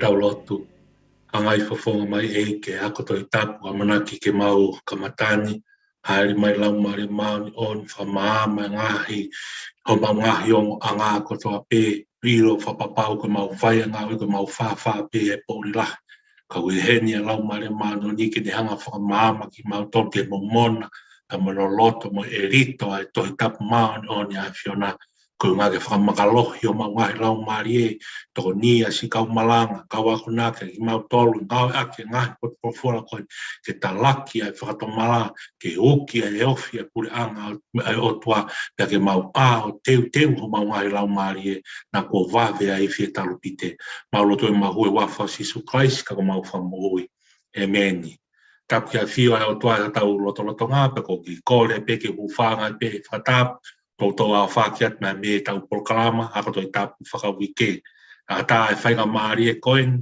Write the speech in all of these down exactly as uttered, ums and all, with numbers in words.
Tau lotu. Hanga ʻi he fofonga mai ʻEiki, ako Tohi Tapu ʻamanaki ke mau kamata ni, hāʻele mai Laumālie Māʻoniʻoni, fakamaama e ngaahi, homau ngaahi ongoʻanga kotoa pē, ʻilo fakapapau ko ʻemau fai e ngāue ko ʻemau fāfā pē he poʻuli lahi. Ka ʻoku ʻi heni ʻa e Laumālie Māʻoniʻoni ke ne hanga fakamaama kimautolu ke momona, ka mo loloto mo ʻelito ʻa e Tohi Tapu Māʻoniʻoni ʻa e ʻAfiona, ko e ʻuhinga ke fakamakalohi homau ngaahi laumālie, tokoni ʻa siʻi kau malanga, kau akonaki, kimautolu, ngāueʻaki e ngaahi potu folofola ko eni, ke talaki ʻa e fakatomala, ke uki ʻa e ofi ʻa e puleʻanga ʻo e ʻOtua, pea ke mau ʻā ʻo teuteu homau ngaahi laumālie, naʻa kuo vave ai fie talupite. Mau lotu ʻi he huafa ʻo Sīsū Kalaisi, ka ko homau Fakamoʻui. ʻĒmeni. Tapu ki he ʻafio ʻa e ʻOtua ʻi hotau lotolotonga, pea ʻoku ou kole pē ke u hūfanga pē he fakatapu, toutou ʻaofaki atu mei heʻetau polokalama ako Tohi Tapu fakauike. ʻAtā e faingamālie ko eni,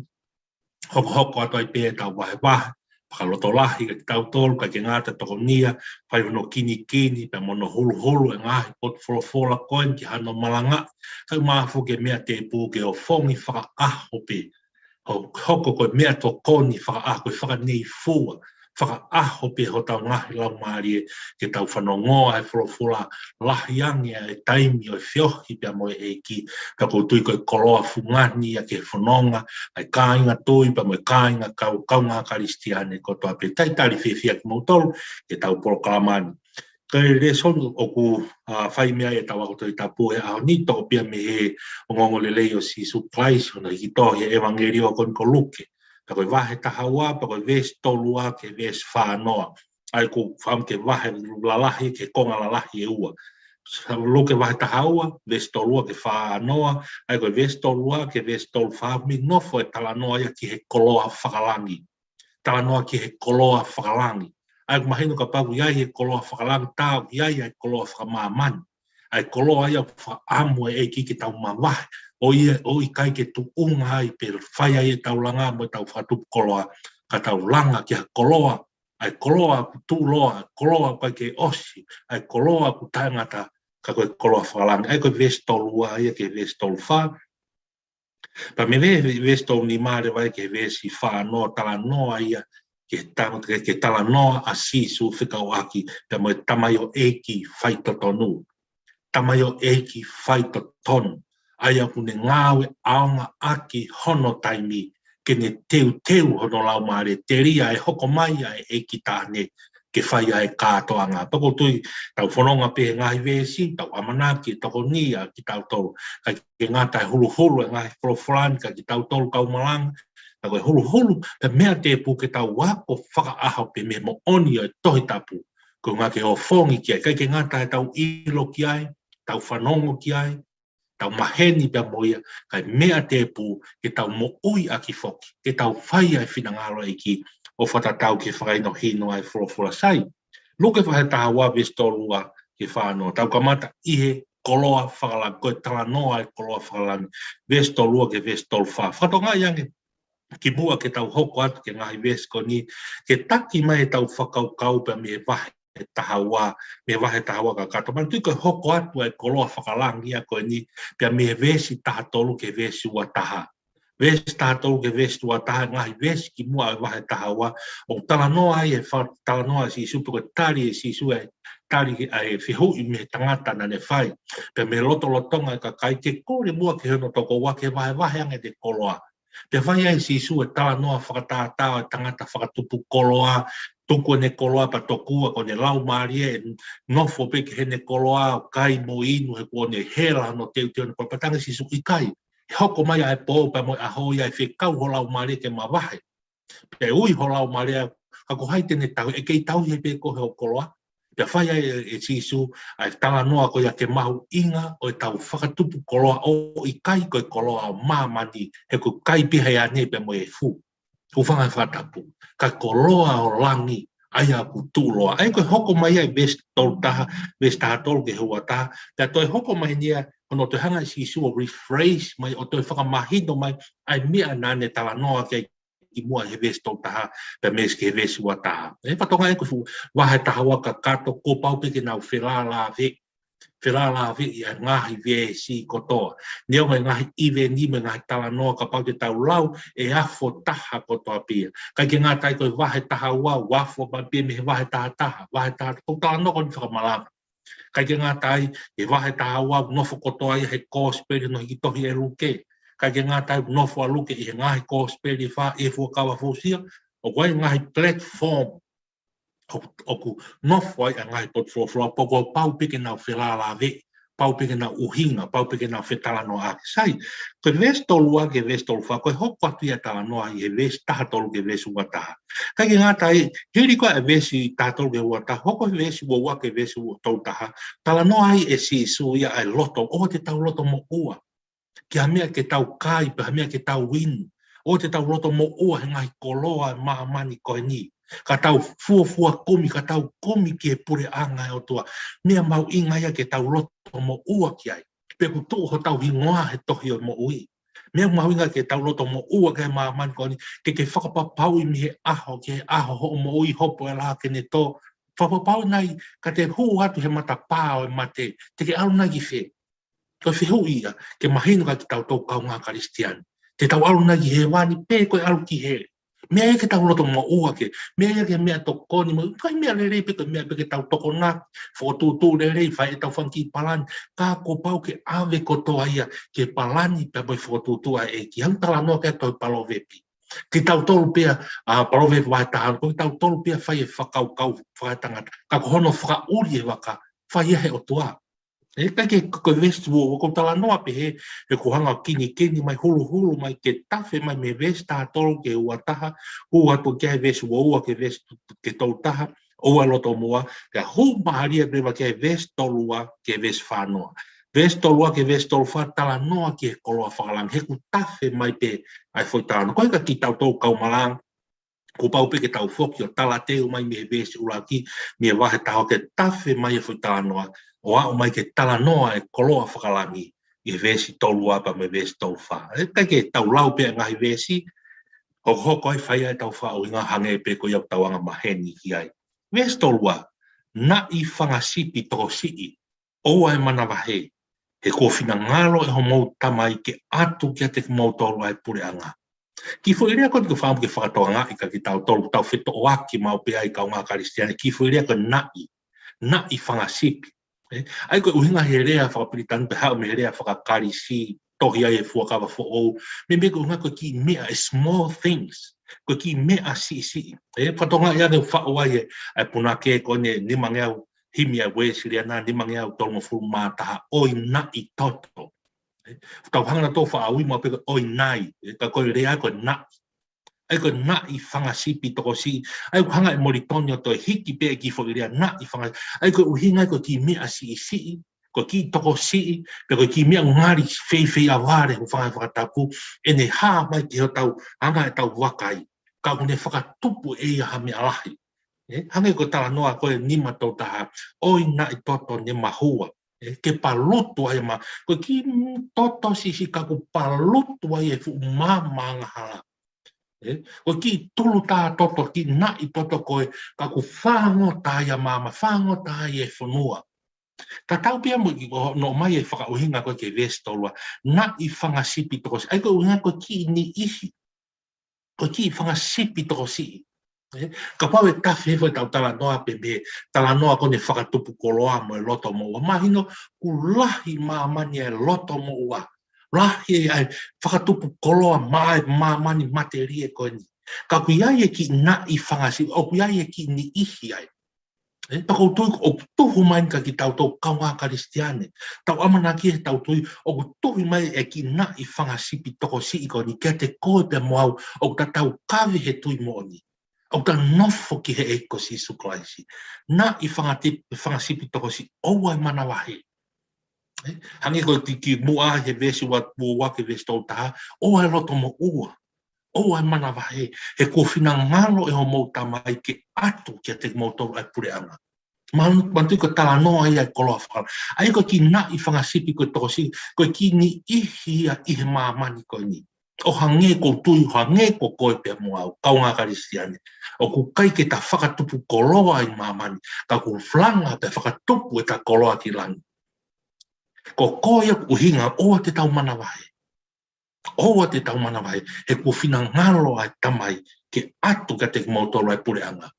hokohoko atu ai pē ʻetau vahevahe fakalotolahi kiate kitautolu, ʻikai ke ngata, tokoni ia, fai hono kinikini pea mo hono huluhulu e ngaahi potu folofola ko eni ki hano malanga, kae ʻumaʻā foki e meʻa tēpū ke ofongi fakaʻaho pē, ho-, hoko ko e meʻatokoni fakaʻaho, ko e fakaneifua fakaʻaho pē hotau ngaahi laumālie, ke tau fanongoa e folofola lahi ange ʻa e taimi ʻo e feohi pea mo e ʻEiki, pea ʻoku ou tui ko e koloa fungani ia ke fononga ʻa e kāinga tui pea mo e kāinga kau, kaungā Kalisitiane kotoa pē. Talitali fiefia kimoutolu ki heʻetau polokalama ni. Ko e lēsoni ʻoku, ā, fai mei ai ʻetau ako Tohi Tapu he ʻaho ni, toʻo pē ia mei he ongoongolelei ʻo Sīsū Kalaisi, hono hiki tohi he ʻevangeliō ko eni ko Luke. Pea ko e vahe taha ua, pea ko e veesi tolu ua ki he veesi fā noa. ʻA ia ʻoku ou fakaʻamu ke vahe lalahi, ki he konga lalahi ʻe ua. Luke vahe taha ua, veesi tolu ua ki he fā noa, ʻa ia ko e veesi tolu ua ki he veesi tolu fā, ʻoku nofo e talanoa ia ki he koloa fakalangi. Talanoa ki he koloa fakalangi. ʻA ia ʻoku mahino kapau ʻoku ʻi ai e koloa fakalangi, tā ʻoku ʻi ai ʻa e koloa fakamāmani. ʻA e koloa ia ʻoku fakaʻamu e ʻEiki ke tau mavahe, ʻo ia, ʻo ʻikai ke tuʻunga ai pe fai ai ʻetau langa mo ʻetau fakatupu koloa, ka tau langa ki ha koloa, ʻa e koloa ʻoku tuʻuloa, ʻa e koloa ʻoku ʻikai ke ʻosi, ʻa e koloa ʻoku taʻengata, ka ko e koloa fakalangi. ʻA ia ko e veesi tolu ua ia ki he veesi tolu fā. Pea mei he ve-, veesi tolu nima leva ia ki he veesi fā noa, talanoa ia ki he ta-, ki he, ki he talanoa ʻa Sīsū fekauʻaki pea mo e tamaioʻeiki faitotonu. Tamaioʻeiki faitotonu. ʻA ia ʻoku ne ngāue ʻaonga ʻaki hono taimi ke ne teuteu hono laumālie telia e hoko mai ʻa e ʻEiki Taʻane ke fai ʻa e kātoanga. Pea ʻoku ou tui, tau fononga pē he ngaahi veesi, tau ʻamanaki tokoni ia kiate kitautolu. ʻIkai ke ngata e huluhulu e ngaahi folofola ni kiate kitautolu kau malanga, ka ko e huluhulu pē meʻa tēpū ke tau ako fakaʻaho pē mei he moʻoni ʻo e Tohi Tapu, ko e ʻuhinga ke ofongi ki ai, ʻikai ke ngata ʻetau ʻilo ki ai, tau fanongo ki ai, tau maheni pea mo ia, ka ko e meʻa tēpū ke tau moʻui ʻaki foki, ke tau fai ʻa e finangalo ʻo e ʻEiki, ʻo fakatatau ki he fakahinohino ʻa e folofola sai. Luke vahe taha ua veesi tolu ua ki he fā noa. Tau kamata ʻi he koloa fakalangi, ko e talanoa e koloa fakalangi. Veesi tolu ua ki he veesi tolu fā. Fakatokangaʻi ange kimuʻa ke tau hoko atu ki he ngaahi veesi ko eni, ke taki mai ʻetau fakakaukau pea mei he vahe taha ua, mei he vahe taha ua kakato. Manatuʻi ko e hoko atu ʻa e koloa fakalangi ia ko eni, pea mei he veesi taha tolu ki he veesi ua taha. Veesi taha tolu ki he veesi ua taha, ngaahi veesi kimuʻa ʻo e vahe taha ua, ʻoku talanoa ai e fa-, talanoa ʻa Sīsū, pe ko e tali ʻe Sīsū e tali ʻa e fehuʻi mei he tangata naʻa ne fai. Pea mei he lotolotonga e kakai ke kole muʻa ki hono tokoua ke vahevahe ange ʻete koloa. Pea fai ai ʻe Sīsū e talanoa fakatātā ʻo e tangata fakatupu koloa, tuku ʻene koloa pea tokua ko ʻene laumālie ʻe nofo pē ki heʻene koloa, ʻo kai mo inu he kuo ne hela hono teuteu ʻene koloa. Pea talaange ʻe Sīsū ʻikai. ʻE hoko mai ʻa e pō pea mo e ʻaho ia ʻe fekau ho laumālie ke mavahe. Pea ui ho laumālie, ka ko hai te ne tauhi, ʻe kei tauhi pē koe ʻe ho koloa. Pea fai ai ʻe, ʻe Sīsū ʻa e talanoa ko ia ki he mahuʻinga ʻo ʻetau fakatupu koloa ʻo ʻikai ko e koloa ʻo māmani, he ʻoku kai pē ʻe he ʻaneepi pea mo e efu. Hūfanga he fakatapu. Ka ko e koloa ʻo langi, ʻa ia ʻoku tuʻuloa. ʻA ia ko e hoko mai ʻa e veesi tolu taha, veesi taha tolu ki he ua taha. Pea toe hoko mai eni ia, ko hono toe hanga ʻe Sīsū ʻo rephrase mai, ʻo toe fakamahino mai ʻa e meʻa naʻa ne talanoa ki ai kimuʻa he veesi tolu taha, pea mei he veesi ua taha. ʻE, fakatokangaʻi ʻe he fuʻu vahe taha ua kakato, kuo pau pē ke nau felālāveʻi. felālāveʻi ʻa e ngaahi veesi kotoa. Neongo e ngaahi ʻiveni mo e ngaahi talanoa kapau te tau lau ʻe afo taha kotoa pē ia. ʻIkai ke ngata ai ko e vahe taha ua, ʻoku afo mai pē ia mei he vahe taha taha, vahe taha, ko e talanoa ko eni fakamalanga. ʻIkai ke ngata ai, he vahe taha ua, nofo kotoa ia he kosipeli naʻe hiki tohi ʻe Luke. ʻIkai ke ngata ai, nofo ʻa Luke ʻi he ngaahi kosipeli ʻe fā, ʻi he Fuakava Foʻou, ʻoku ʻi ai e ngaahi platform ʻoku, ʻoku nofo ai ʻa e ngaahi potu folofola, pea kuo pau pē ke nau felālāveʻi, pau pē ke nau ʻuhinga, pau pē ke nau fetalanoaʻaki. Sai, ko e veesi tolu ua ki he veesi tolu fā, ko e hoko atu ia e talanoa ʻi he veesi taha tolu ki he veesi ua taha. ʻIkai ke ngata ai, hili ko ē e veesi taha tolu ki he ua taha, hoko he veesi ua ua ki he veesi ua tolu taha, talanoa ai ʻe Sīsū ia ʻa e loto, ʻoua te tau lotomoʻua ki ha meʻa ke tau kai, pe ha meʻa ke tau inu. ʻOua te tau lotomoʻua he ngaahi koloa ʻo e māmani ko eni. Ka tau fuofua kumi, ka tau kumi ki he puleʻanga ʻo e ʻOtua. Meʻa mahuʻinga ia ke tau lotomoʻua ki ai. Pea ʻoku tuʻu hotau hingoa he tohi ʻo e moʻui. Meʻa mahuʻinga ke tau lotomoʻua ki he māmani ko eni. Ke ke fakapapauʻi mei he ʻaho ki he ʻaho hoʻo moʻui, hopo e laʻā ke ne tō. Fakapapauʻi nai ka te hū atu he matapā ʻo e mate, te ke ʻalu nai ki fē? Ko e fehuʻi ia ke mahino kia kitautolu kaungā Kalisitiane. Te tau ʻalu nai ki hēvani pe ko e ʻalu ki heli? Meʻa ia ke tau lotomoʻua ki ai. Meʻa ia ke meʻatokoni mo, ʻikai meʻa lelei pē, ko e meʻa pē ke tau tokonaki, fokotuʻutuʻu lelei, fai ʻetau fanga kiʻi palani. Ka kuo pau ke ʻave kotoa ia ki he palani pea mo e fokotuʻutuʻu ʻa e ʻEiki. Hangē ko e talanoa ki ai e tohi Palōvepi. Kitautolu pē ia, ʻa, Palōvepi vahe taha, ko kitautolu pē ia fai e fakakaukau fakaetangata. Ka ko hono fakaʻuli e vaka, fai ia he ʻOtua. ʻE, ʻikai ke, ko e veesi ua ua, ko e talanoa pē he, he kuo hanga ʻo kinikini mai, huluhulu mai, ke tafe mai mei he veesi taha tolu ki he ua taha, hū atu ki he veesi ua ua ki he veesi, ki he tolu taha, ʻoua ʻe lotomoʻua, kae hū mālie pē mai ki he veesi tolu ua ki he veesi fā noa. Veesi tolu ua ki he veesi tolu fā, talanoa ki he koloa fakalangi, he kuo tafe mai pē ʻa e foʻi talanoa. Ko e ka kitautolu kau malanga, kuo pau pē ke tau foki ʻo talateu mai mei he veesi ʻuluaki, mei he vahe taha ua ke tafe mai e foʻi talanoa, ʻo aʻu mai ki he talanoa e koloa fakalangi, ʻi he veesi tolu ua pea mo e veesi tolu fā. ʻE, ʻikai ke tau lau pē ʻa e ngaahi veesi, hokohoko ai fai ai ʻetau fakaʻuhinga hangē pē ko ia ʻoku tau anga maheni ki ai. Veesi tolu ua, naʻi fanga sipi tokosiʻi, ʻoua ʻe manavahē, he kuo finangalo ʻe hoʻomou Tamai ke ʻatu kiate kimoutolu ʻa e puleʻanga. Kiʻi foʻi lea ko eni ʻoku ou fakaʻamu ke fakatokangaʻi kia kitautolu, tau fetoʻoaki maʻu pē ai kaungā Kalisitiane, kiʻi foʻi lea ko e naʻi, naʻi fanga sipi. ʻE, ʻa ia ko e ʻuhinga he lea fakapilitānia pe haʻu mei he lea fakaKalisi, tohi ai e Fuakava Foʻou, meimei ko e ʻuhinga ko e kiʻi meʻa, e small things, ko e kiʻi meʻa siʻisiʻi. ʻE, fakatokangaʻi ange ʻoku faʻu ai e, e punake ko eni e nimangeau, himi ʻa Uēsiliana, nimangeau tolungofulu mā taha, ʻoi naʻi toto. ʻE, tau hanga ʻo faʻa ui maʻu pē ko e ʻoi nai, ʻe, ka ko e lea ko e naʻi. ʻA ia ko e naʻi fanga sipi tokosiʻi, ʻa ia ʻoku hanga ʻe Molitoni ʻo toe hiki pē e kiʻi foʻi lea naʻi fanga, ʻa ia ko e ʻuhinga ko e kiʻi meʻa siʻisiʻi, ko e kiʻi tokosiʻi, pe ko e kiʻi meʻa ngali feifeiʻavale, ko e fanga fakatapu, ʻene hā mai ki hotau anga ʻetau vakai, ka ʻoku ne fakatupu ʻe ia ha meʻa lahi. ʻE, hangē ko e talanoa ko e nima tolu taha, ʻoi naʻi toto ne mahua. ʻE, ke palutu ai ma, ko e kiʻi toto siʻisiʻi ka kuo palutu ai e fuʻu maama angahala. ʻE, ko e kiʻi tulu tā toto, kiʻi naʻi toto ko ē, ka kuo fāngota ai ʻa maama, fāngota ai e fonua. Tatau pē ia mo e kiʻi ko hono ʻomai e fakaʻuhinga ko ē ki he veesi tolu ua, naʻi fanga sipi tokosiʻi. ʻA ia ko e ʻuhinga ko e kiʻi niʻihi, ko e kiʻi fanga sipi tokosiʻi. ʻE, kapau ʻe tafe hifo ʻetau talanoa pē mei he talanoa ko eni e fakatupu koloa mo e lotomoʻua, mahino ʻoku lahi ʻi māmani e lotomoʻua. Lahi ʻa e fakatupu koloa maʻa e māmani matelie ko eni. Ka ʻoku ʻi ai e kiʻi naʻi fanga sipi, ʻoku ʻi ai e kiʻi niʻihi ai. ʻE, pea ʻoku ou tui ʻoku tuhu mai kia kitautolu kaungā Kalisitiane. Tau ʻamanaki he tau tui ʻoku tuhu mai e kiʻi naʻi fanga sipi tokosiʻi ko eni kiate koe pea mo au ʻoku ta taukaveʻi he tui moʻoni, ʻoku ta nofo ki he ʻEiki ko Sīsū Kalaisi. Naʻi fanga ti-, fanga sipi tokosiʻi, ʻoua ʻe manavahē. ʻE, hangē ko e kiʻi, kiʻi muʻa he veesi ua, ua ua ki he veesi tolu taha, ʻoua ʻe lotomoʻua, ʻoua ʻe manavahē, he kuo finangalo ʻe hoʻomou Tamai ke ʻatu kiate kimoutolu ʻa e puleʻanga. Man-, manatuʻi ko e talanoa ia e koloa fakalangi. ʻA ia ko e kiʻi naʻi fanga sipi ko e tokosiʻi, ko e kiʻi niʻihi ia ʻi he māmani ko eni. ʻO hangē ʻoku ou tui, hangē ko koe pea mo au, kaungā Kalisitiane, ʻoku ʻikai ke ta fakatupu koloa ʻi māmani, ka ʻoku langa pea fakatupu ʻeta koloa ki langi. Ko koe ia ʻoku ʻuhinga ʻoua te tau manavahē. ʻOua te tau manavahē, he kuo finangalo ʻa e Tamai ke ʻatu kiate kimoutolu ʻa e puleʻanga.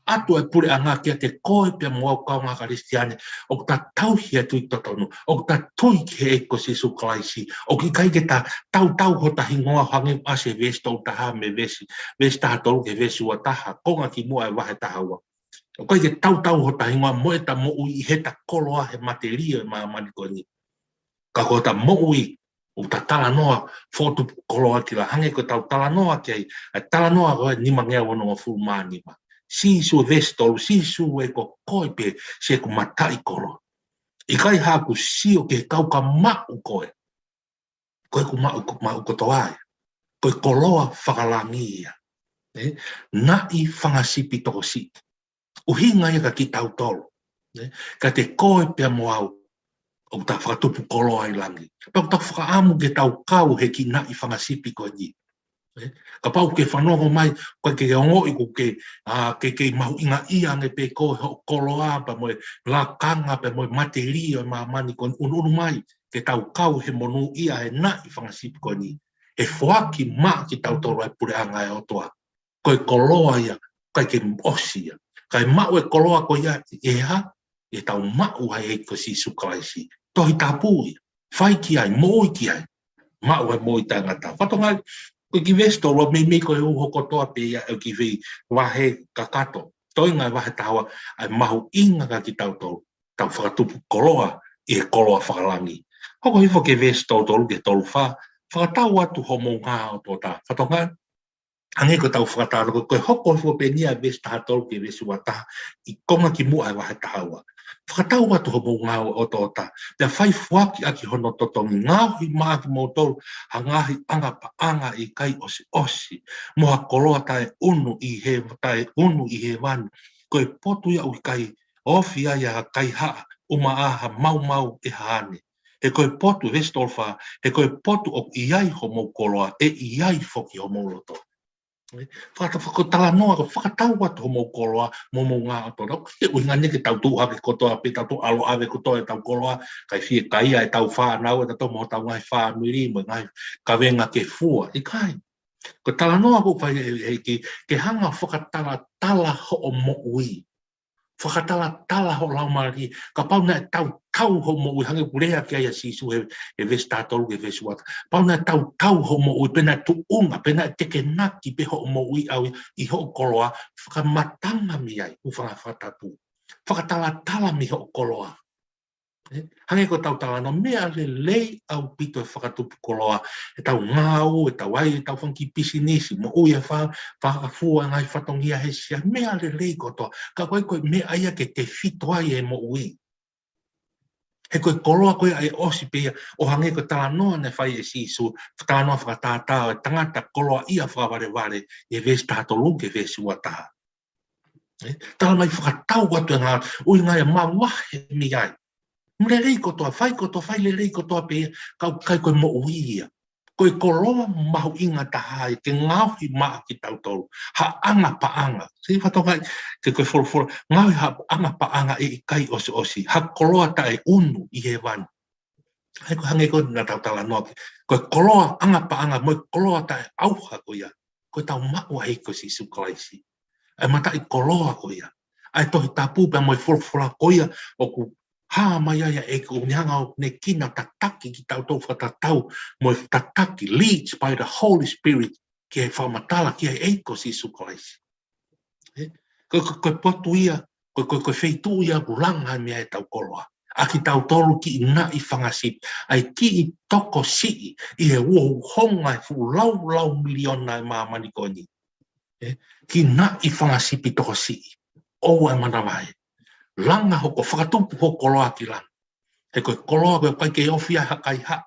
ʻAtu ʻa e puleʻanga kiate koe pea mo au kaungā Kalisitiane, ʻoku ta tauhi ʻa e tui totonu, ʻoku ta tui ki he ʻEiki ko Sīsū Kalaisi, ʻoku ʻikai ke ta tautau hota hingoa hangē ʻoku ʻasi he veesi tolu taha mei he veesi, veesi taha tolu ki he veesi ua taha, konga ki muʻa ʻa e vahe taha ua. ʻOku ʻikai ke tautau hota hingoa mo ʻeta moʻui ʻi heʻeta koloa he matelie ʻo e māmani ko eni. Ka ko ʻeta moʻui, ʻoku ta talanoa, fakatupu koloa ki langi, hangē ko ʻetau talanoa ki ai, ʻa e talanoa ko e nimangeau onongofulu mā nima. Sīsū, veesi tolu, Sīsū ē, ko koe pē siʻeku mataʻikoloa. ʻIkai haʻaku sio ki he kau ka maʻu koe. Ko ʻeku maʻu, maʻu kotoa ia. Ko e koloa fakalangi ia. Ē? Naʻi fanga sipi tokosiʻi. ʻUhinga ia kiate kitautolu. Ē? Kiate koe pea mo au. ʻOku ta fakatupu koloa ʻi langi. Pea ʻoku ta fakaʻamu ke tau kau he kiʻi naʻi fanga sipi ko eni. Ē? Kapau ke fanongo mai, ko e ke ongoʻi ko e ke, ʻa, ke, ke mahuʻingaʻia ange pē ko hoʻo koloa pea mo e lakanga pea mo e matelie ʻo e māmani ko eni, ʻunuʻunu mai ke tau kau he monūʻia he naʻi fanga sipi ko eni. He foaki maʻa kitautolu ʻa e puleʻanga ʻo e ʻOtua. Ko e koloa ia, ʻikai ke ʻosi ia. Kae maʻu e koloa ko ia ʻi he hā? ʻI heʻetau maʻu ʻa e ʻEiki ko Sīsū Kalaisi. Tohi Tapu ia. Fai ki ai, moʻui ki ai. Maʻu ʻa e moʻui taʻengata. Fakatokangaʻi, ko e kiʻi veesi tolu, meimei ko e uho kotoa pē ia ʻo e kiʻi vahe kakato. Toenga ʻa e vahe taha ua, ʻa e mahuʻinga kiate kitautolu. Tau fakatupu koloa ʻi he koloa fakalangi. Hoko hifo ki he veesi tolu tolu ki he tolu fā, fakatau atu homou ngaʻotoʻota. Fakatokangaʻi, hangē ko ʻetau fakatalanoa, ko e hoko hifo pē eni ʻa e veesi taha tolu ki he veesi ua taha, ʻi konga ki muʻa ʻa e vahe taha ua. Fakatau atu homou ngaʻotoʻota, pea fai foaki ʻaki hono totongi, ngaohi maʻa kimoutolu ha ngaahi ʻanga paʻanga ʻikai ʻosiʻosi, mo ha koloa taʻeʻunu ʻi he, taʻeʻunu ʻi hēvani, ko e potu ia ʻoku ʻikai ofi ai ʻa ha kaihaʻa, ʻumaʻā ha maumau ʻe ha ane. He ko e potu, veesi tolu fā, he ko e potu ʻoku ʻi ai homou koloa, ʻe ʻi ai foki homou loto. Ē, fakata-, fakatalanoa, ko e fakatau atu homou koloa, mo homou ngaʻotoʻota. ʻOku ʻikai ke ʻuhinga eni ke tau tuʻu hake kotoa pē, tau tuʻu ʻaloʻave kotoa ʻetau koloa, kae fiekaia ʻetau fānau, ʻe tautolu mo hotau ngaahi fāmili, mo e ngaahi kavenga ke fua. ʻIkai. Ko e talanoa ʻoku fai ʻe, ʻe, ke, ke hanga fakatalatala hoʻo moʻui. Fakatalatala hoʻo laumālie, kapau naʻe tautau hoʻo moʻui hangē ko e lea ki ai ʻa Sīsū he, he veesi taha tolu ki he veesi ua taha. Kapau naʻe tautau hoʻo moʻui, pe naʻe tuʻunga, pe naʻe tekenaki pē hoʻo moʻui ʻaʻau ʻi, ʻi hoʻo koloa, fakamatala mei ai, ʻoku faka-, fakatapu. Fakatalatala mei hoʻo koloa. Ē, hangē ko ʻetau talanoa, meʻa lelei ʻaupito e fakatupu koloa, ʻetau ngāue, ʻetau ʻai, ʻetau fanga kiʻi pisinisi, moʻui e fa-, fakafua ngaahi fatongia he sia, meʻa lelei kotoa, ka ʻoku ʻikai ko e meʻa ia ke tefito ai e moʻui. He ko e koloa ko ia ʻe ʻosi pē ia, ʻo hangē ko e talanoa naʻe fai ʻe Sīsū, talanoa fakatātā ʻo e tangata koloaʻia fakavalevale, ʻi he veesi taha tolu ki he veesi ua taha. Ē, tala mai fakatau atu e ngā, ʻuhinga ia mavahe mei ai. Lelei kotoa, fai kotoa, fai lelei kotoa pē ia, ka ʻoku ʻikai ko e moʻui ia. Ko e koloa mahuʻinga taha ia ke ngaohi maʻa kitautolu ha ʻanga paʻanga. Siʻi fakatokangaʻi, ke ko e folofola, ngaohi ha ʻanga paʻanga ʻe ʻikai ʻosiʻosi, ha koloa taʻeʻunu ʻi hēvani. ʻA ia ko e hangē ko ē naʻa tau talanoa ki ai. Ko e koloa ʻanga paʻanga mo e koloa taʻeʻauha ko ia, ko ʻetau maʻu ʻa e ʻEiki ko Sīsū Kalaisi. ʻA e mataʻikoloa ko ia. ʻA e Tohi Tapu pea mo e folofola ko ia ʻoku hā mai ai ʻa e ʻEiki, ʻoku ne hanga ʻo ne kina tataki kitautolu fakatatau mo e tataki, leads by the Holy Spirit, ke fakamatala ki ai e ʻEiki ko Sīsū Kalaisi. Ē? Ko, ko, ko e potu ia, ko, ko, ko e feituʻu ia ʻoku langa mei ai ʻetau koloa. ʻA kitautolu kiʻi naʻi fanga sipi, ʻa e kiʻi tokosiʻi ʻi he uouhonga e fuʻu laulau miliona e māmani ko eni. Ē? Kiʻi naʻi fanga sipi tokosiʻi. ʻOua ʻe manavahē. Langa hoʻo, fakatupu hoʻo koloa ki langi. He ko e koloa ko ē ʻoku ʻikai ke ofi ai ha kaihaʻa.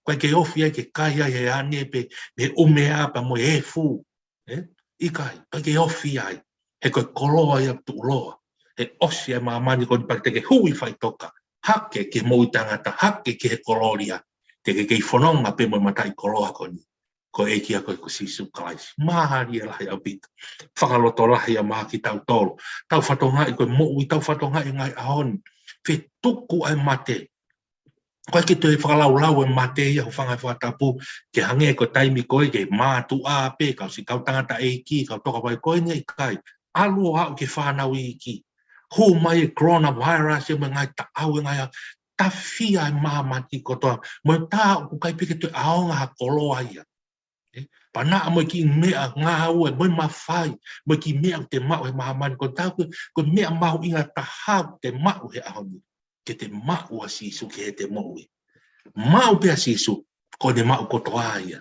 ʻOku ʻikai ke ofi ai ke kai ai he ane pe, pe ʻumea pea mo e efu. Ē? ʻIkai, ʻikai ke ofi ai. He ko e koloa ia tuʻuloa. He ʻosi e māmani ko eni pea te ke hui faʻitoka. Hake ki he moʻui taʻengata, hake ki he kolōlia. Te ke kei fononga pē mo e mataʻikoloa ko eni. Ko e ʻEiki ko ē ko Sīsū Kalaisi. Mālie lahi ʻaupito. Fakalotolahi ia maʻa kitautolu. Tau fakatokangaʻi ko e moʻui, tau fakatokangaʻi e ngaahi ʻaho ni. Fetuku ʻa e mate. Ko e ke toe fakalaulau e mate ia, hūfanga he fakatapu, ke hangē ko e taimi ko ē ke mātuʻa pē, kau siʻi kau tangataʻeiki, kau toka vai ko eni ʻikai. ʻAlu ʻo aʻu ki he fānau iiki. Hū mai e coronavirus, e mo e ngaahi taʻau, e ngaahi, tafia e māmani kotoa. Mo e tā ʻoku ʻikai pē ke toe ʻaonga ha koloa ia. ʻE, pea naʻa mo e kiʻi meʻa ngāue, mo e mafai, mo e kiʻi meʻa ʻoku te maʻu he māmani. Ko e taha ko e, ko e meʻa mahuʻinga taha ʻoku te maʻu he ʻaho ni. Ke te maʻu ʻa Sīsū ki heʻete moʻui. Maʻu pē ʻa Sīsū, ko ʻene maʻu kotoa ia.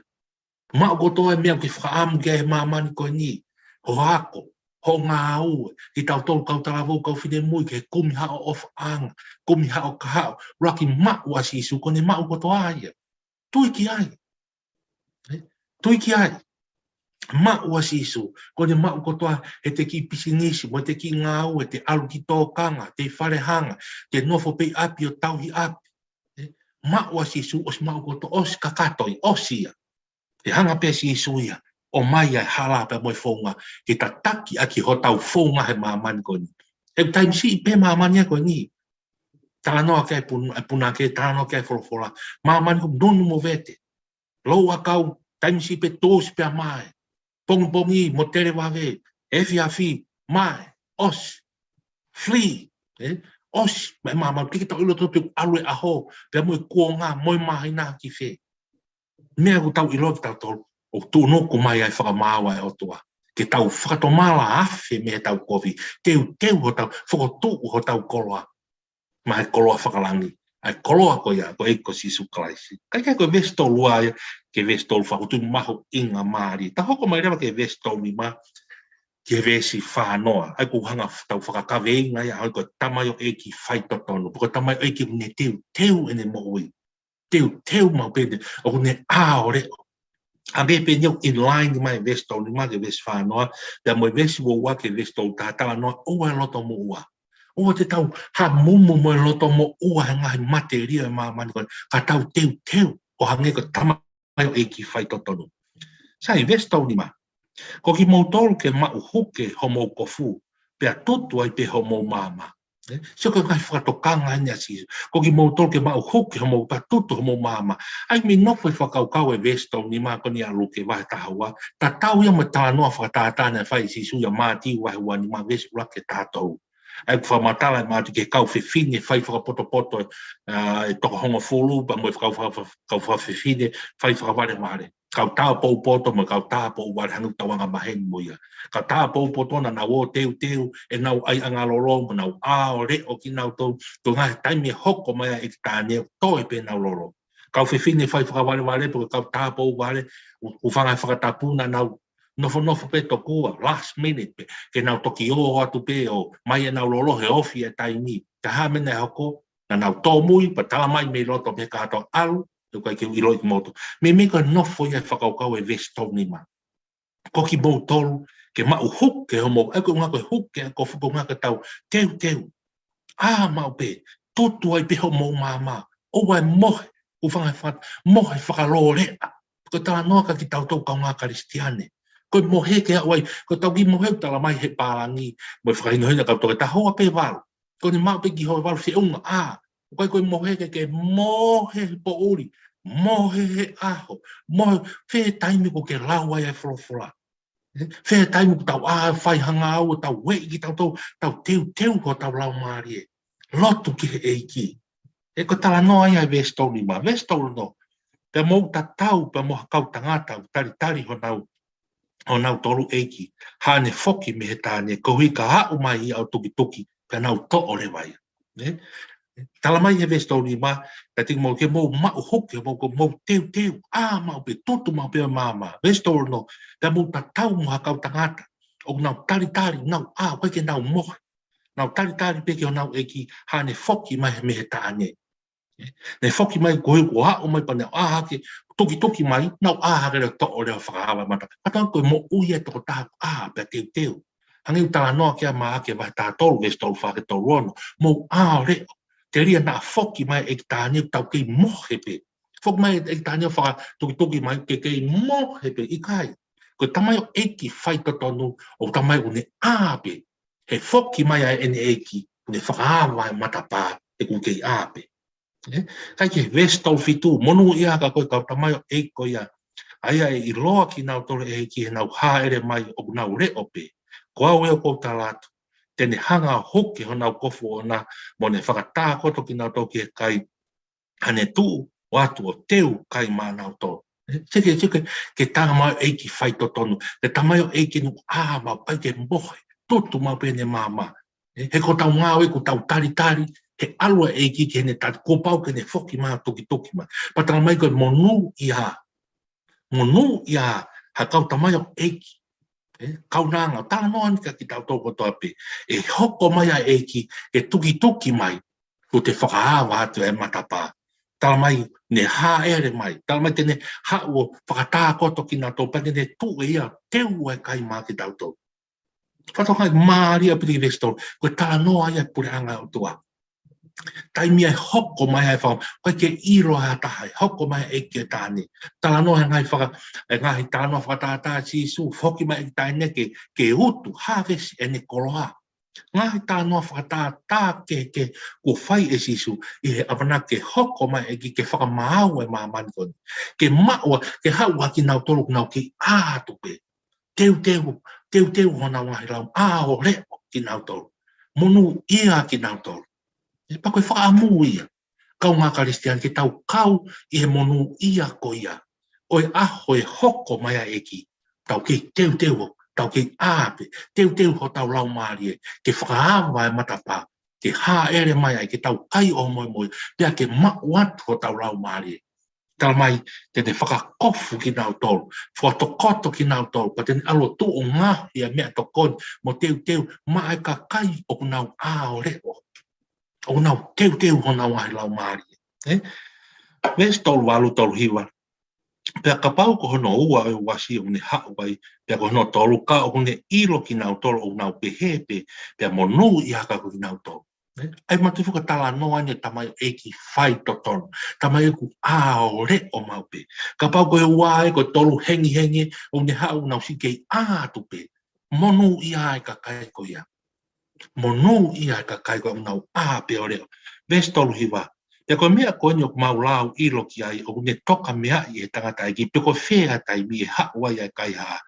Maʻu kotoa e meʻa ʻoku ke fakaʻamu ki ai he māmani ko eni. Ho ako, ho ngāue, kitautolu kau talavou, kau finemui, ke kumi haʻo ʻofaʻanga, kumi haʻo kahaʻu, ʻuluaki maʻu ʻa Sīsū, ko ʻene maʻu kotoa ia. Tui ki ai. ʻE? Tui ki ai. Maʻu ʻa Sīsū, ko ʻene maʻu kotoa heʻete kiʻi pisinisi, mo ʻete kiʻi ngāue, ʻete ʻalu ki tōkanga, ʻete falehanga, ʻete nofo pē ʻi ʻapi ʻo tauhi ʻapi. ʻE? Maʻu ʻa Sīsū, ʻosi maʻu kotoa, ʻosi kakato ia, ʻosi ia. ʻE hanga pē ʻe Sīsū ia ʻo ʻomai ʻa e hala pea mo e founga, ke tataki ʻaki hotau founga he māmani ko eni. He taimi siʻi pē māmani ia ko eni. Talanoa ki ai e pun-, e punake, talanoa ki ai e folofola. Māmani ko e nunu mo vete. Louʻakau, taimi siʻi pē tūsi pea mae. Pongipongi mo televave, efiafi, mae, ʻosi. Free, ʻe? ʻOsi, mai māmani, ʻikai ke tau ʻilo tautolu pe ʻoku ʻalu e ʻaho, pea mo e kuonga, mo e māhina ki fē. Meʻa ʻoku tau ʻilo kitautolu, ʻoku tuʻunuku mai ai e fakamaau ʻa e ʻOtua. Ke tau fakatomala afe mei heʻetau kovi, teuteu hotau, fokotuʻu hotau koloa. Maʻa e koloa fakalangi, ʻa e koloa ko ia, ko e ʻEiki ko Sīsū Kalaisi. Kae kehe ko e veesi tolu ua ia, ki he veesi tolu fā, ʻoku mahuʻinga mālie. Ta hoko mai leva ki he veesi tolu nima, ki he veesi fā noa. ʻA ia ʻoku hanga tau fakakaveinga ia, ʻa ia ko e tamaioʻeiki faitotonu. Pe ko e tamaioʻeiki ʻoku ne teuteu ʻene moʻui. Teuteu maʻu pē ʻene, ʻoku ne ʻā ʻo leʻo. Hangē pē ʻeni ʻoku in line mai veesi tolu nima ki he veesi fā noa, pea mo e veesi ua ua ki he veesi tolu taha, talanoa ʻoua e loto moʻua. ʻOua te tau hamumu mo e loto moʻua he ngaahi matelie ʻo e māmani ko eni, ka tau teuteu ʻo hangē ko e tamaioʻeiki faitotonu. Sai, veesi tolu nima. Ko kimoutolu ke maʻu huke homou kofu, pea tutu ai pē homou maama. ʻE, sio ko e ngaahi fakatokanga ʻeni ʻa Sīsū. Ko kimoutolu ke maʻu huke homou, pea tutu homou maama. ʻA ia mei nofo e fakakaukau e veesi tolu nima ko eni ʻa Luke vahe taha ua, tatau ia mo e talanoa fakatātā naʻe fai ʻe Sīsū ʻia Mātiu vahe ua nima veesi ʻuluaki ki he taha tolu. ʻA ia ʻoku fakamatala ʻe Mātiu ki he kau fefine fai fakapotopoto, ʻa, ʻe toko hongofulu, pea mo e kau fa-, fa-, kau fefine fai fakavalevale. Kau tāupoʻou poto mo e kau tāupoʻou vale, hangē ʻoku tau angamaheni mo ia. Kau tāupoʻou poto naʻa nau ō teuteu ʻenau ʻaiʻanga lolo mo nau ʻā ʻo leʻo kinautolu, ko e ngaahi taimi ʻe hoko mai ai e ʻEiki Taʻane ʻo toe pē ʻenau lolo. Kau fefine fai fakavalevale pe ko e kau tāupoʻou vale, ʻo, ʻo hūfanga he fakatapu naʻa nau nofonofo pē tokua, last minute pē, ke nau toki ō atu pē ʻo ʻomai ʻenau lolo he ofi e taimi. Ka ko e hā e meʻa naʻe hoko, naʻa nau tōmui, pea tala mai mei loto mei he kātoa, ʻalu, ʻoku ʻikai ke u ʻiloʻi kimoutolu. Meimei ko e nofo ia e fakakaukau e veesi tolu nima. Ko kimoutolu ke maʻu huke homou, ʻa ia ko e ʻuhinga ko e huke, ʻa ia ko e fuʻu ʻuhinga ke tau teuteu. ʻĀ maʻu pē, tutu ai pē homou maama, ʻoua ʻe mohe, ʻoua ʻe faka-, mohe fakalōleʻa. Ko e talanoa kia kitautolu kaungā Kalisitiane. Ko e mohe ke aʻu ai, ko ʻetau kiʻi mohe ʻoku tala mai he pālangi, mo e fakahinohino ʻa e kau toketā, houa pē ʻe valu. Ko ʻene maʻu pē kiʻi houa ʻe valu, feʻunga, ʻā. ʻOku ʻikai ko e mohe ke, ke mohe he poʻuli, mohe he ʻaho, mohe fē taimi ʻoku ke lau ai e folofola. Fē taimi ʻoku tau ʻā ʻo fai ha ngāue, tau ueʻi kitautolu, tau teuteu hotau laumālie. Lotu ki he ʻEiki. ʻE ko e talanoa ia e veesi tolu nima, veesi tolu ono. Pea mou tatau, pea mo ha kau tangata, talitali honau, honautolu ʻeiki, haʻane foki mei he Taʻane, koeʻuhi ka aʻu mai ia ʻo tukituki, pea nau toʻo leva ia. Ne? Tala mai he veesi tolu nima, tatau mo ke mou maʻu huke, mou ko mou teuteu, ʻā maʻu pē, tutu maʻu pē maama. Veesi tolu ono, pea mou tatau mo ha kau tangata, ʻoku nau talitali, nau ʻā, ʻoku ʻikai ke nau mohe. Nau talitali pē ki honau ʻeiki, haʻane foki mai mei he Taʻane. Ne foki mai ko ē kuo aʻu mai pea ne ʻā hake, tukituki mai, nau ʻā hake leva ʻo toʻo leva ʻo fakaava e matapā. Pea ko e moʻui ia e tokotaha ʻā pea teuteu. Hangē ʻoku talanoa ki ai ʻa Maʻake vahe taha tolu, veesi tolu fā ki he tolu ono. Mou ʻā ʻo leʻo. Telia naʻa foki mai e ʻEiki Taʻane ʻoku tau kei mohe pē. Foki mai e ʻEiki Taʻane ʻo fakatukituki mai ke kei mohe pē, ʻikai. Ko e tamaioʻeiki faitotonu, ʻoku tala mai ʻoku ne ʻā pē. He foki mai ʻa ʻene ʻeiki, ʻoku ne fakaava e matapā, he ʻoku kei ʻā pē. ʻE, ʻikai ke veesi tolu fitu, monūʻia ā ka ko e kau tamaioʻeiki ko ia. ʻA ia ʻe ʻiloa kinautolu ʻe he ʻEiki heʻenau hāʻele mai ʻoku nau leʻo pē. Ko au ē ʻoku ou tala atu, te ne hanga ʻo huki honau kofu ʻoʻona mo ne fakatākoto kinautolu ki he kai. Ka ne tuʻu ʻo ʻatu ʻo teu kai maʻanautolu. ʻE, seke, seke, ke tamaioʻeiki faitotonu. Ke tamaioʻeiki ʻoku ʻā maʻu, ʻikai ke mohe, tutu maʻu pē ʻene maama. ʻE, he ko ʻetau ngāue ʻoku tau talitali, he ʻalu ʻa e ʻEiki ke ne tali, kuo pau ke ne foki mai ʻo tukituki mai. Pea tala mai ko e monūʻia. Monūʻia ha kau tamaioʻeiki. ʻE, kaunanga, talanoa ni kia kitautolu kotoa pē. ʻE hoko mai ʻa e ʻEiki, ke tukituki mai, kuo te fakaava atu e matapā. Tala mai, ne hāʻele mai. Tala mai te ne haʻu ʻo fakatākoto kinautolu, pea te ne tuʻu ʻe ia, teu e kai maʻa kitautolu. Fakatokangaʻi mālie ʻaupito e veesi tolu, ko e talanoa ia e puleʻanga ʻo e ʻOtua. Taimi ʻe hoko mai ai e faka-, ʻikai ke ʻilo ʻe ha taha, ʻe hoko mai e ʻEiki ʻo e taʻane. Talanoa e ngaahi faka-, e ngaahi talanoa fakatātā ʻa Sīsū, foki mai e ʻEiki taʻane ke, ke utu, harvest ʻene koloa. Ngaahi talanoa fakatātā kehekehe kuo fai ʻe Sīsū, ʻi he ʻamanaki ke hoko mai e ʻEiki ke fakamaau e māmani ko eni. Ke maʻu ʻa, ke haʻu ʻa kinautolu ʻoku nau kei ʻā atu pē. Teuteu, teuteu honau ngaahi lau, ʻā ʻo leʻo kinautolu. Monūʻia kinautolu. ʻE, pea ko e fakaʻamu ia. Kaungā Kalisitiane ke tau kau ʻi he monūʻia ko ia. ʻO e ʻaho ʻe hoko mai ʻa e ʻEiki. Tau kei teuteu, tau kei ʻā pē. Teuteu hotau laumālie. Ke fakaava e matapā. Ke hāʻele mai ai, ke tau kai ʻo moemoe. Pea ke maʻu atu hotau laumālie. Tala mai, te ne fakakofu kinautolu, fakatokoto kinautolu, pea te ne ʻalu ʻo tuʻu ʻo ngaohi ʻa e meʻatokoni, mo teuteu, maʻa e kakai ʻoku nau ʻā ʻo leʻo. ʻOku nau teuteu honau ngaahi laumālie. ʻE? Veesi tolu valu, tolu hiva. Pea kapau ko hono ua ʻo e uasi ʻoku ne haʻu ai, pea ko hono tolu ka ʻoku ne ʻilo kinautolu ʻoku nau pehē pē, pea monūʻia ā ka ko kinautolu. ʻE, ʻai matu fuka talanoa ni e tamaioʻeiki faitotonu. Tamaioʻeiki ʻoku ʻā ʻo leʻo maʻu pē. Kapau ko e ua ē, ko e tolu hengihengi, ʻoku ne haʻu ʻoku nau siʻi kei ʻā atu pē. Monūʻia e kakai ko ia. Monūʻia e kakai ko ia ʻoku nau ʻā pē ʻo leʻo. Veesi tolu hiva. Pea ko e meʻa ko eni ʻoku mau lau ʻilo ki ai, ʻoku ne toka meaʻi ʻe he tangataʻeiki, pe ko fē ʻa e taimi ʻe haʻu ai ʻa e kaihaʻa.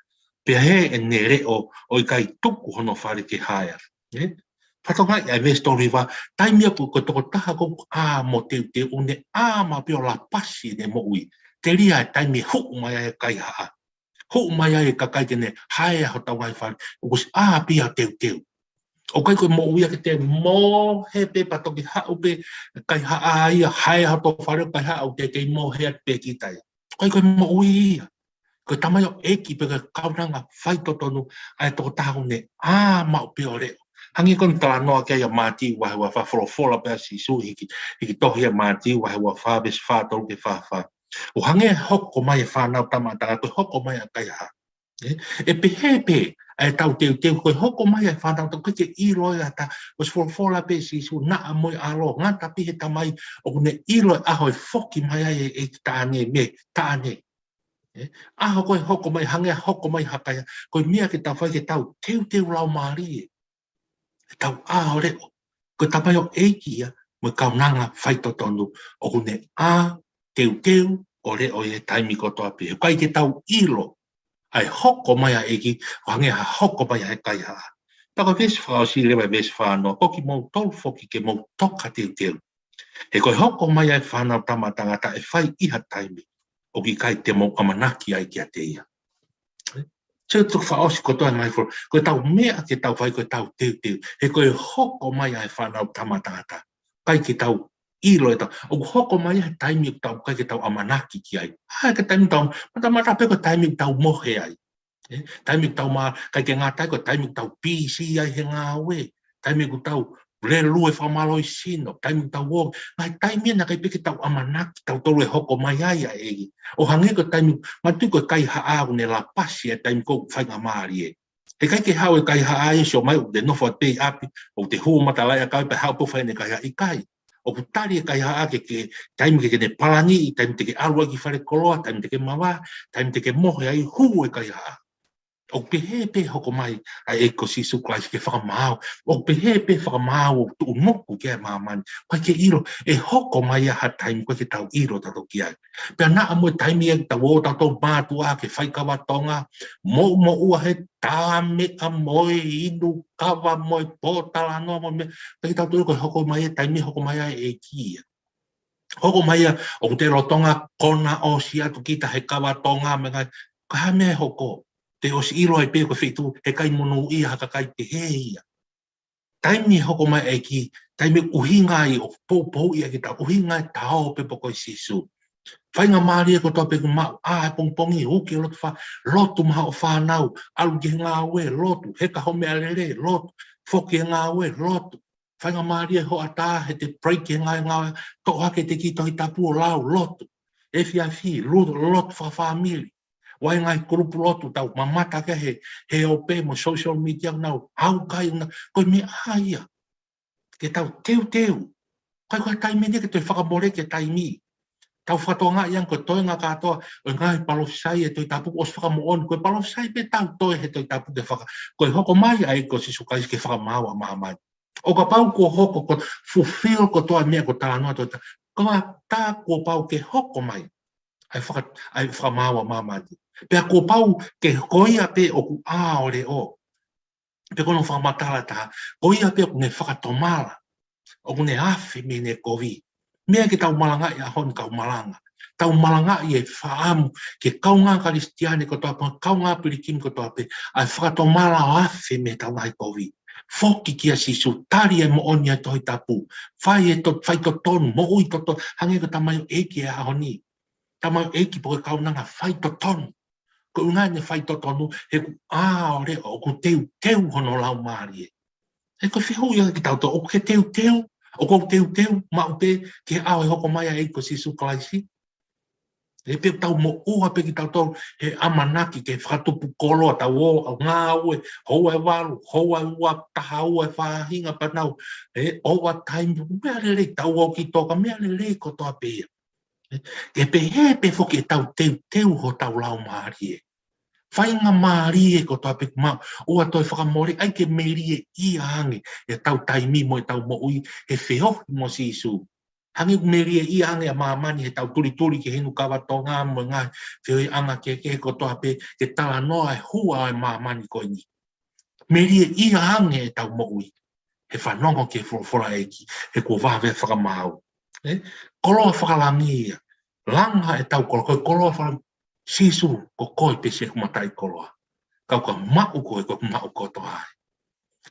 Pea hē ʻene leʻo ʻo ʻikai tuku hono fale ke haea. ʻE? Fakatokangaʻi ʻa e veesi tolu hiva, taimi ʻoku ko e tokotaha ʻoku ʻā mo teuteu ʻoku ne ʻā maʻu pē ʻo lapasi ʻene moʻui. Telia e taimi ʻe huʻu mai ai e kaihaʻa. Huʻu mai ai e kakai ke ne haea hotau ngaahi fale. ʻOku siʻi ʻā pē ia ʻo teuteu. ʻOku ʻikai ko e moʻui ia ke te mohe pē pea toki haʻu pē kaihaʻa ia, haea hoto fale ʻo kaihaʻa ʻoku te kei mohe atu pē kita ia. ʻOku ʻikai ko e moʻui ia. Ko e tamaioʻeiki pe ko e kaunanga faitotonu ʻa e tokotaha ʻoku ne ʻā maʻu pē ʻo leʻo. Hangē ko eni talanoa ki ai ʻa Mātiu vahe ua fā, folofola pē ʻa Sīsū hiki, hiki tohi ʻa Mātiu vahe ua fā, veesi fā tolu ki he fā fā. ʻO hangē hoko mai e Fānautama ʻa Tangata, ko e hoko mai ʻa e kaihaʻa. ʻE, ʻe pehē pē ʻa ʻetau teuteu, ko e hoko mai ʻa e Fānautama, ʻoku ʻikai ke ʻilo ʻe ha taha, ʻosi folofola pē ʻe Sīsū, naʻa mo e ʻAlo, ngata pē he Tamai, ʻoku ne ʻilo e ʻaho ʻe foki mai ai e, e taʻane mei he taʻane. ʻE, ʻaho ko e hoko mai, hangē hoko mai ha kaihaʻa, ko e meʻa ke tau fai ke tau teuteu laumālie. ʻE tau ʻā ʻo leʻo. Ko e tamaioʻeiki ia, mo e kaunanga faitotonu, ʻoku ne ʻā teuteu ʻo leʻo ʻi he taimi kotoa pē. ʻOku ʻikai ke tau ʻilo ʻa e hoko mai ʻa e ʻEiki, ʻo hangē ha hoko mai ʻa e kaihaʻa. Pea ko e veesi fakaʻosi leva e veesi fā noa, ko kimoutolu foki ke mou toka teuteu. He ko e hoko mai ʻa e Fānautama ʻa Tangata ʻe fai ʻi ha taimi ʻoku ʻikai te mou ʻamanaki ai kiate ia. So, tuku fakaʻosi kotoa mai folo, ko ʻetau meʻa ke tau fai ko ʻetau teuteu. He ko e hoko mai ʻa e Fānautama ʻa Tangata, ʻikai ke tau ʻilo ʻe tau, ʻoku hoko mai he taimi ʻoku tau ʻikai ke tau ʻamanaki ki ai. ʻA ia ko e taimi tau, matamata pē ko e taimi ʻoku tau mohe ai. ʻE, taimi ʻoku tau mā, ʻikai ke ngata ai ko e taimi ʻoku tau pīsī ai he ngāue. Taimi ʻoku tau lelue fakamālohisino, taimi ʻoku tau ō. Ngaahi taimi ia naʻe ʻikai pē ke tau ʻamanaki tautolu ʻe hoko mai ai ʻa e ʻEiki. ʻO hangē ko e taimi, manatuʻi ko e kaihaʻa ʻoku ne lapasi e taimi ko ē ʻoku faingamālie. He ʻikai ke haʻu e kaihaʻa ia ʻo sio mai ʻoku te nofo atu pē ʻi ʻapi, ʻoku te hū matalaʻiʻakau pea haʻu pē ʻo fai ʻene kaihaʻa, ʻikai. ʻOku tali e kaihaʻa ke, ke, taimi ke, ke ne palangi, taimi te ke ʻalu ai ki falekoloa, taimi te ke mavahe, taimi te ke mohe ai, hū e kaihaʻa. ʻOku pehē pē hoko mai ʻa e ʻEiki ko Sīsū Kalaisi ke fakamaau. ʻOku pehē pē fakamaau ʻo tuʻunuku ki he māmani. ʻOku ʻikai ke ʻilo, ʻe hoko mai ʻa ha taimi ʻoku ʻikai ke tau ʻilo tautolu ki ai. Pea naʻa mo e taimi ʻe tau ō tautolu mātuʻa ke fai kava Tonga, moʻumoʻua he tā meʻa mo e inu kava mo e pōtalanoa mo e meʻa, ʻikai ke tau ʻilo ko e hoko mai e taimi hoko mai ʻa e ʻEiki ia. Hoko mai ia, ʻoku te lolotonga kona ʻosi atu kita he kava Tonga mo e ngaahi, ka ko e hā e meʻa ʻe hoko? Te ʻosi ʻilo ai pē ko e feituʻu, he ʻikai monūʻia ha kakai pehē ia. Taimi hoko mai e ʻEiki, taimi ʻuhinga ai ʻo poupou ia ke tau ʻuhinga ai ta ō pē pe ko e Sīsū. Faingamālie kotoa pē ʻoku maʻu, ʻā he pongipongi, uki lotu fa-, lotu maʻa hoʻo fānau, ʻalu ki he ngāue, lotu, heka hoʻo meʻalele, lotu, foki he ngāue, lotu. Faingamālie hoʻatā he te break he ngaahi ngāue, toʻo hake ʻete kiʻi Tohi Tapu ʻo lau, lotu. Efiafi, lotu, lotu fakafāmili. ʻOku ʻi ai e ngaahi kulupu lotu tau mamata ki ai he, he ope mo e social media nau, ʻaukai na, ko e meʻa ia. Ke tau teuteu. ʻIkai ko ha taimi ni ke toe fakamoleki e taimi. Tau fakatokangaʻi ange ko e toenga kātoa ʻo e ngaahi palōfisai he Tohi Tapu ʻosi fakamoʻoni. Ko e palōfisai pē tau toe he Tohi Tapu ke faka-, ko e hoko mai ʻa e ʻEiki ko Sīsū Kalaisi ke fakamaau ʻa māmani. ʻO kapau kuo hoko, kuo fulfill kotoa e meʻa kuo talanoa atu, ka tā kuo pau ke hoko mai ʻa e faka-, ʻa e fakamaau ʻa māmani. Pea kuo pau ke ko ia pē ʻoku ʻā ʻo leʻo. Pea ko hono fakamatala ʻe taha, ko ia pē ʻoku ne fakatomala, ʻoku ne afe mei heʻene kovi. Meʻa ke tau malangaʻi he ʻaho ni kau malanga. Tau malangaʻi e fakaʻamu ki he kaungā Kalisitiane kotoa pē, kaungā pilikimi kotoa pē, ʻa e fakatomala ʻo afe mei heʻetau ngaahi kovi. Foki kia Sīsū, tali e moʻoni ʻa e Tohi Tapu. Fai e to-, fai totonu, moʻui totonu, hangē ko e tamaioʻeiki he ʻaho ni. Tamaioʻeiki pe ko e kaunanga fai totonu. Ko e ʻuhinga ʻene fai totonu, he ʻoku ʻā ʻo leʻo, ʻoku teuteu hono laumālie. He ko e fehuʻi ia kiate kitautolu, ʻoku ke teuteu, ʻoku ou teuteu maʻu pē ki he ʻaho ʻe hoko mai ʻa e ʻEiki ko Sīsū Kalaisi? He pea tau moʻua pē kitautolu he ʻamanaki ke fakatupu koloa, tau ō ʻo ngāue, houa ʻe valu, houa ʻe ua, taha ua e faʻahinga panau, he overtime, meʻa lelei, tau ō ki Tonga, meʻa lelei kotoa pē ia. Ke pehē pē foki ʻetau teuteu hotau laumālie. Faingamālie kotoa pē ʻoku maʻu, ʻoua toe fakamole, ʻai ke melieʻia ange ʻetau taimi mo ʻetau moʻui he feohi mo Sīsū. Hangē ʻoku melieʻia ange ʻa māmani heʻetau tulituli ki he inu kava Tonga mo e ngaahi feohiʻanga kehekehe kotoa pē ke talanoa e hua ʻo e māmani ko eni. Melieʻia ange ʻetau moʻui he fanongo ki he folofola ʻa e ʻEiki, he kuo vave fakamaau. ʻE? Koloa fakalangi ia. Langa ʻetau koloa, ko e koloa fakalangi. Sīsū, ko koe pē siʻeku mataʻikoloa. Kau ka maʻu koe, ko ʻeku maʻu kotoa ai.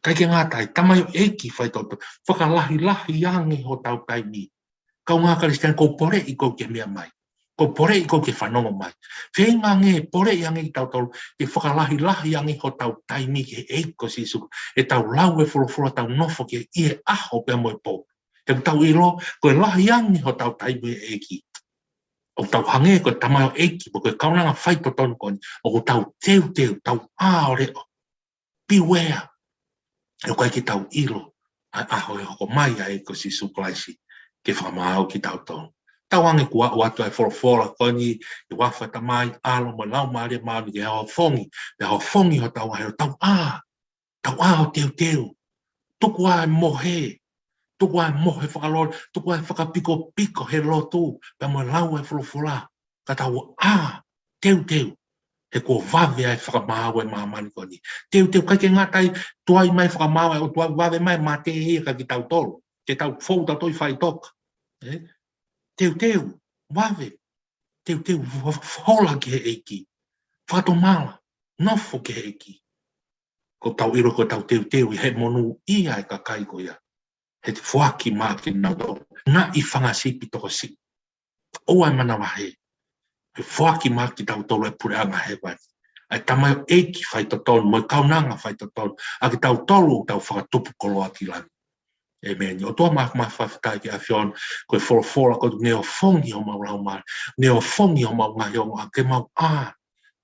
ʻIkai ke ngata ai, tamaioʻeiki faitotonu, fakalahilahi ange hotau taimi. Kaungā Kalisitiane, ʻoku ou poleʻi koe ke meʻa mai. ʻOku ou poleʻi koe ke fanongo mai. Feinga ange, poleʻi ange kitautolu, ke fakalahilahi ange hotau taimi ki he ʻEiki ko Sīsū. ʻEtau lau e folofola, tau nofo ki ai ʻi he ʻaho pea mo e pō. He ʻoku tau ʻilo, ko e lahi ange hotau taimi mo e ʻEiki, ʻoku tau hangē ko e tamaioʻeiki, pe ko e kaunanga faitotonu ko eni, ʻoku tau teuteu, tau ʻā ʻo leʻo. Beware. ʻOku ʻikai ke tau ʻilo ʻa e ʻaho ʻe hoko mai ʻa e ʻEiki ko Sīsū Kalaisi ke fakamaau kitautolu. Tau ange kuo aʻu atu ʻa e folofola ko eni, ʻi he huafa ʻo e Tamai, ʻAlo mo e Laumālie Māʻoniʻoni, ke hao fongi, pea hao fongi hotau ʻaho, tau ʻā, tau ʻā ʻo teuteu. Tuku ā e mohe, tuku ā e mohe fakalolo, tuku ā e fakapikopiko he lotu, pea mo e lau e folofola. Ka tau ʻā, teuteu, he kuo vave ʻa e fakamaau ʻa e māmani ko eni. Teuteu, ʻikai ke ngata ai, tuai mai fakamaau ʻa e ʻOtua, vave mai mate ia kia kitautolu. Ke tau fou tautolu ʻi faʻitoka. ʻE? Teuteu, vave. Teuteu, hola ki he ʻEiki. Fakatomala, nofo ki he ʻEiki. ʻOku tau ʻilo ko ʻetau teuteu ia he monūʻia e kakai ko ia. He te foaki mai kinautolu, naʻi fanga sipi tokosiʻi. ʻOua ʻe manavahē. He foaki mai kitautolu ʻe he puleʻanga hēvani ʻa e tamaioʻeiki faitotonu, mo e kaunanga faitotonu, ʻa kitautolu ʻoku tau fakatupu koloa ki langi. ʻĒmeni. ʻOtua māfimafi, fakafetaʻi ki he ʻAfiona, ko e folofola ko eni ʻoku ne ʻofongi homau laumālie, ne ʻofongi homau ngaahi ongo, ʻa ke mau ʻā,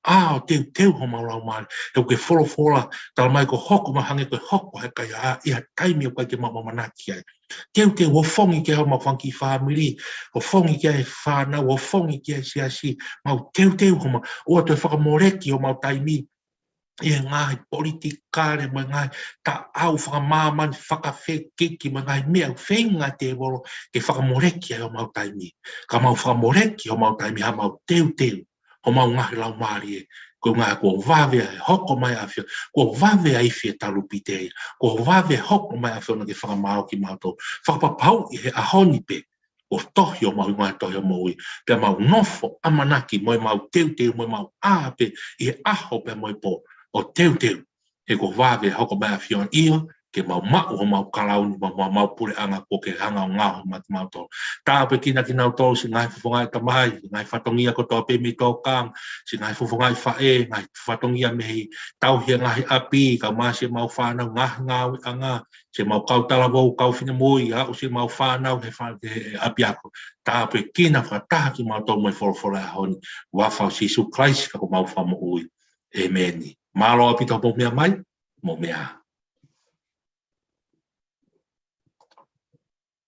ʻā ʻo teuteu homau laumālie, he ʻoku ke folofola, tala mai ko e hoko mai hangē ko e hoko ʻa e kaihaʻa ʻi ha taimi ʻoku ʻikai ke mau ʻamanaki ai. Teuteu, ʻofongi ki ai homau fanga kiʻi fāmili, ʻofongi ki ai e fānau, ʻofongi ki ai e siasi, mau teuteu homau, ʻoua toe fakamoleki homau taimi, ʻi he ngaahi politikale mo e ngaahi taʻau fakamāmani fakafekiki mo e ngaahi meʻa ʻoku feinga e tēvolo ke fakamoleki ai homau taimi. Ka mau fakamoleki homau taimi, ha mau teuteu homau ngaahi laumālie, ko e ngaahi kuo vave ai hoko mai ʻa e ʻAfiona, kuo vave ai fie talupite ia, kuo vave hoko mai ʻa e ʻAfiona ke fakamaau kimautolu. Fakapapauʻi he ʻaho ni pē, ʻo tohi homau hingoa he tohi ʻo e moʻui, pea mau nofo ʻamanaki mo e mau teuteu mo e mau ʻā pē ʻi he ʻaho pea mo e pō, ʻo teuteu, he kuo vave hoko mai ʻa e ʻAfiona ia, ke mau maʻu homau kalauni mo homau puleʻanga kuo ke hanga ʻo ngaohi mai kimautolu. Tāpuekina kinautolu siʻi ngaahi fofonga ʻi tamai, ngaahi fatongia kotoa pē mei tōkanga, siʻi ngaahi fofonga ʻi faʻē, ngaahi fatongia mei he tauhi e ngaahi ʻapi, kae ʻumaʻā siʻemau fānau ngaahi ngāueʻanga, siʻemau kau talavou, kau finemui, aʻu siʻemau fānau he fa-, he ʻapiako. Tāpuekina fakataha kimautolu mo e folofola ʻaho ni, huafa ʻo Sīsū Kalaisi ko homau Fakamoʻui. ʻĒmeni. Mālō ʻaupito hoʻomou meʻa mai, mou meʻa ā.